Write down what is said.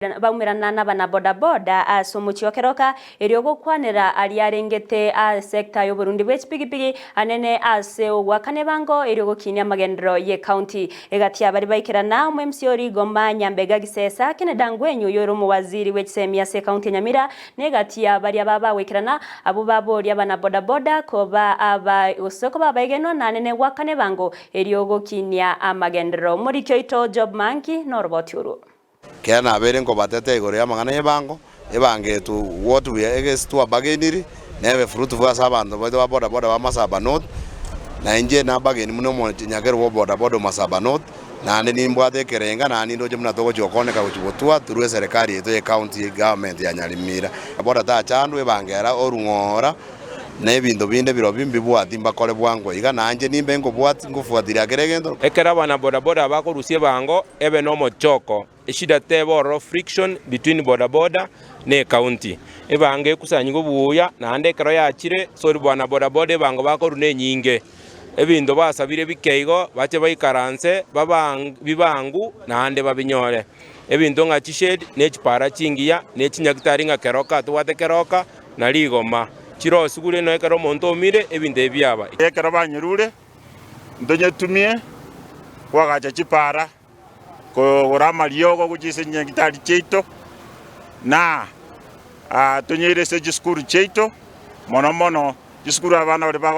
Baumerana nabanabodaboda ase omochie o Keroka, erio gokwanera aria arengete ase sector y'oborundi bwe chipigipigi anene ase ogoakana ebango erio gokinia amagenderero y'ecounty. Egati y'abaria baikerana, omo MC o Rigoma, Nyambega Gisesa, Kennedy Angwenyi oyio ore omowaziri bwe chisemi ase ecounty ya Nyamira, na egati y'abaria aba bagoikerana, abwo baboria abanabodaboda koba aba gose koba abaegenwa na anene goakana ebango erio gokinia amagenderero. Omoriki oito Job Mangi noroboti orwo. Ekero nabeire nkobatetea igoro y'amang'ana y'ebango, ebango etu what we egesi twabageniri, nebe fruitful ase abanto baito ba boda boda ba Masaba North, na inche nabageni buna omonyakero bwa boda boda o Masaba North, naende nimbwate ekerenga naende nindoche buna togochia gokoneka gochia gotwa through eserekari yaito ye county government ya Nyarimira. Boda tachandwa ebango era orung'ora. Na ebinto binde birobio mbibwati mbakore bwango iga, na inche nimbe nkobwati nkofuatiria kera egento. Ekero abana bodaboda bakorusia ebango ebe nomochoko, eshida tebe ororo friction between bodaboda ne ecounty. Ebango ekusanyigwe buya naende ekero yachire sori bana bodaboda ebango bakorwa nenyinge. Ebinto basabire bike igo bache baikaranse babang bibangu naende babinyore. Ebinto ng'a chishade ne chipara chingiya ne chinyagitari ng'a keroka tobwate keroka. na rigoma, chirosigure nonya ekero omonto oumire ebinto ebi biaba. Ekero banyerure, ntonyetumie koagacha chipaara, kogora amariogo gochia ase chinyagitari chiaito, na tonyeire ase chisukuru chiaito, mono mono chisukuru abana baria bagosoma.